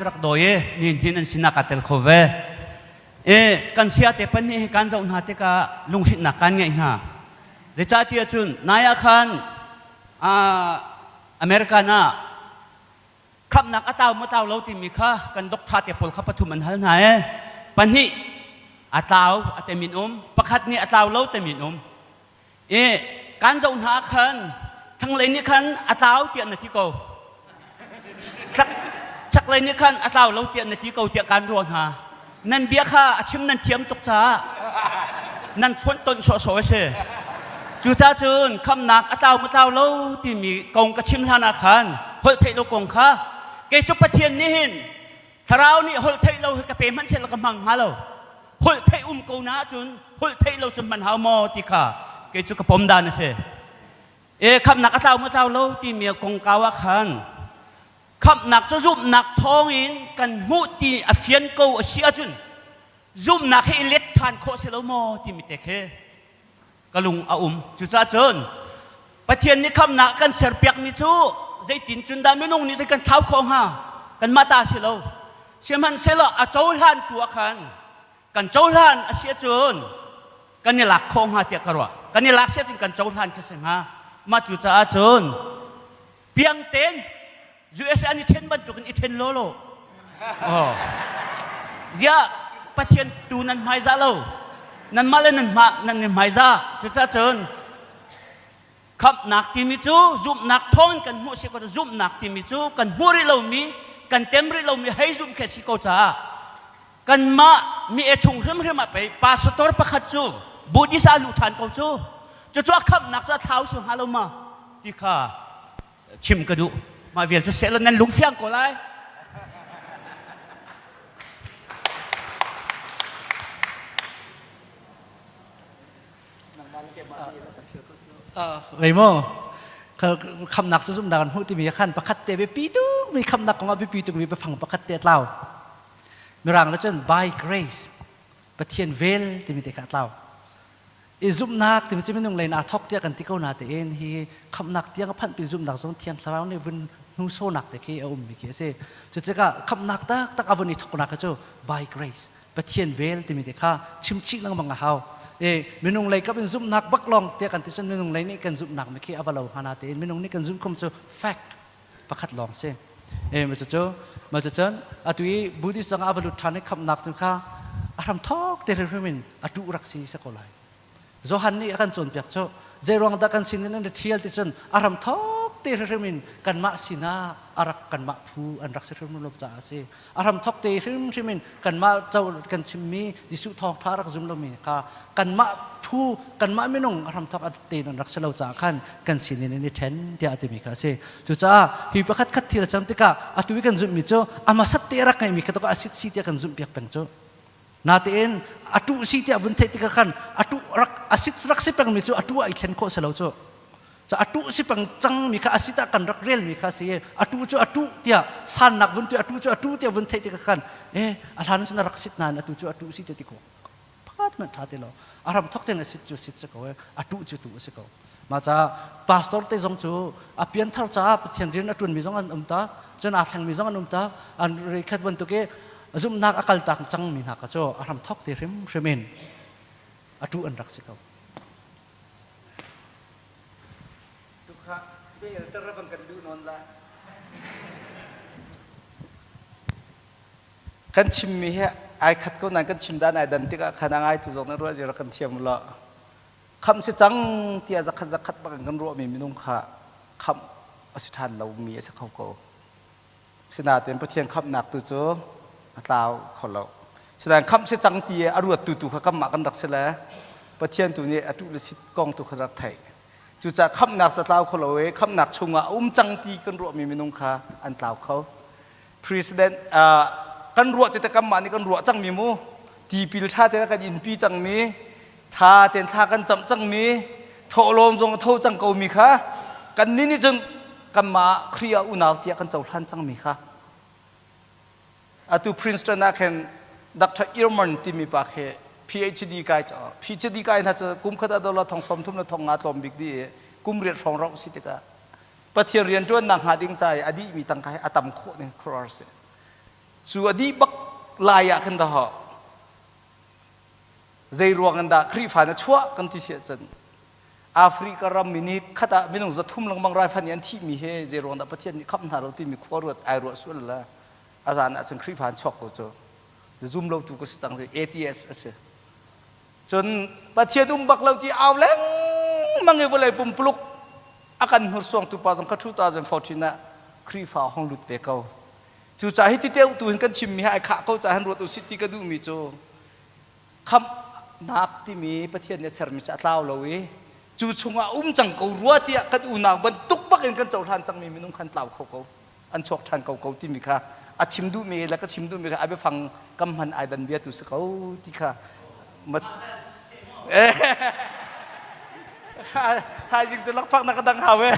Rak dawi i nihin hin an sinah kaa tel kho ve. I kan sia te pan hi kan zoh hna tikah lunghrinhnak kan ngeih hna. Zeicahtiah cun nai ah khan American ah khamhnak a tlau maw tlau lo timi kha kan doctor te pawl kha pathum an hal hna i pahnih a tlau a temin um pakhat nih a tlau lo temin um I kan zoh hna ah khan thlanglei nih khan a tlau tiah na ti ko. Chaklei nih khan a tlau lo tiah na ti ko tiah kan ruah hna. Nan bia kha a chim nan thiam tuk caah nan fonh tonh sawhsawh a si. Cucaah cun khamnak a tlau ma tlau lo timi kong ka chim hlan ah khan holh theih lo kong kha kei cu Pathian nih hin Thlarau nih holh theih lo hi ka pe hmanh seh ka hmang hnga lo. Holh theih um ko na ahcun holh theih lo cu hman hau maw ti kha kei cu ka pom dan a si. E khamnak a tlau maw tlau lo timi kongkau ah khan khamnak cu zumhnak thawngin kan hmuh ti a fian ko a si ahcun zumhnak hi i let ṭhan khawh si lo maw timi te khi ka lung a um. Cucaah cun Pathian nih khamnak a kan serpiakmi cu zeitin cun dah minung nih zei kan thlau khawh hnga? Kanmah ta si lo. Sihmanhsehlaw a cohlan tu ah khan kan cohlan a si ahcun kan i lak khawh hnga tiah ka ruah. Kan i lak si ahcun kan cohlan khi si hnga. Mah cucaah cun piang tein USA an i ṭhen bantukin i ṭhen lawlaw. Oh. Ziah Pathian tu nan hmaizah lo. Nanmah le nan hma nan i hmaizah. Cucaah cun khamhnak timi cu zumhnak thawngin kan hmuh si ko zumhnak timi cu kan hmuh rih lomi kan tem rih lomi hei zumh khi si ko caah kanmah mi e chung hrimhrim ah pei pastor pakhat cu Buddhist ah luh ṭhan ko cu cucu a khamhnak cu a thlau si hnga lo ma ti kha chim ka duh mah vial cu seh nan lung fiang ko lai Vei maw khamnak cu zumnak an hmuh timi khan pakhat te biapi tuk mi khamnak kong ah biapi tuk mi biafang pakhat te tlau mirang le cun by grace Pathian vel timi te kha tlau I zumhnak timi cu minung lei in aa thawk tiah kan ti ko natein hi khamhnak tiang a phanhpi zumhnak zong Thiang Thlarau nih vun hnusawnak te khi a ummi khi a si. Cutikah khamhnak taktak a vun i thawknak kha cu by grace Pathian vel timi te kha chimchih lengmang a hau. E minung lei kap in zumhnak bak lawng tiah kan ti cun minung lei nih kan zumhnak mi khi a va lo hnga natein minung nih kan zumh khum cu fact pakhat lawng si. E ma cu ma cun atu i Buddhist zong ah va lut ṭhan i khamhnak cu kha a hram thawk te hrimhrim in a tuh rak si si ko lai. Johan nih a kan cawnpiak cu zeiruang dah kan sin in an ṭhial ti cun a hram thawk te hrimhrim in kanmah sinah a rak kanmah phu an rak si hrimhrim lo caah a si. A hram thawk te hrimhrim in kanmah co kan chimmi Jesuh thawngṭha rak zum lomi kha kanmah phu kanmah minung a hramthawk a tein an rak si lo caah khan kan sinin in i ṭhen tiah a timi kha a si. Cucaah hi pakhat khat thil a cang tikah atu i kan zumhmi cu a hmasat te a rak ngeihmi kha a sit si tiah kan zumhpiak peng cu. Natein a tuh si tiah vun theih tikah khan a tuh rak a sit rak si pengmi cu a tuh ah i thlen khawh si lo cu. Ca a tuh si peng cangmi kha a sit ah kan rak relmi kha si i a tuh cu a tuh tiah sannak vun tu a tuh cu a tuh tiah vun theih tikah khan eh a hlan cun a rak sit nain atu cu a tuh si ti ko phat man tha ti lo a ram thok ten a sit cu sit si ko e a tuh cu tuh si ko ma ca pastor te zong cu a pianthar caah Pathian rian a tuan mi zong an um ta cun aa thleng mi zong an um ta an reikhat bantuk i zumhnak a kal tak cang mi hna kha cu a hram thok te hrim hrim in a tuh an rak si ko Tukha bel ter bang kan duh nawn la. Kan chimmi hi ai khat ko nain kan chim dan ai dan tikah khan a ngai tu zong na ruah zira kan thiam lo. Kham si cang tiah zakhat zakhat bak kan ruahmi minung kha kham a si ṭhan lomi a si kho ko. Sinain Pathian khamhnak tu cu a tlau kho lo. Sinain khamh si cang ti a ruat tu tu kha kanmah kan rak si le Pathian tu nih a ṭuh le sit kong tu kha rak theih. Cucaah khamhnak cu a tlau kho lo i khamhnak chungah a um cang ti kan ruahmi minung kha an tlau kho. President kan ruah ti te kanmah nih kan ruah cangmi mu tipil ṭha tein kan inpi cangmi ṭha tein thla kan camh cangmi thawhlawm zong a tho cang komi kha kannih nih cun kanmah Khrih ah unau tiah kan cohlan cangmi kha atu Princeton ah khin Dr. Ehrman timi pa khi PhD kai PhD kai hna cu kum khat ah dollar thong sawm thum le thong nga tlawm bik dih i kum riat hrawng rauh si tikah Pathian rianṭuannak hnga ding ca i a dihmi tangka hi a tam khawh ning khuaruahhar si. Cu a dih bak lai ah khan dah zei ruang in dah Khrihfa na chuah kan ti si ahcun Africa ram mi nih khat ah minung 300 lengmang raifanh nih an thihmi he zei ruang dah Pathian nih khamh hna lo timi khua ruat ai ruah sual la a zan ahcun Khrihfa an chuak ko cu zum lo tu ka si cang atheist a si. Cun Pathian um bak lo ti au lengmang i vawlei pumpuluk a kan hnursuangtu pa zong kha 2014 ah Khrihfa hong lut ve ko. Cucaah hi ti tu hin kan chimmi hi ai khah ko caah hin ruat usih ti ka duhmi cu khamhnak timi Pathian nih a sermi cu a tlau lo i cu chungah um cang ko rua tiah kan unau bantuk bak in kan cohlan cangmi minung khan tlau kho ko an chuak ṭhan ko ko timi kha a chim duhmi le ka chim duhmi kha a biafang kam hman ai dan bia tu si ko ti kha thaizing cu lakphak na ka dang hau e.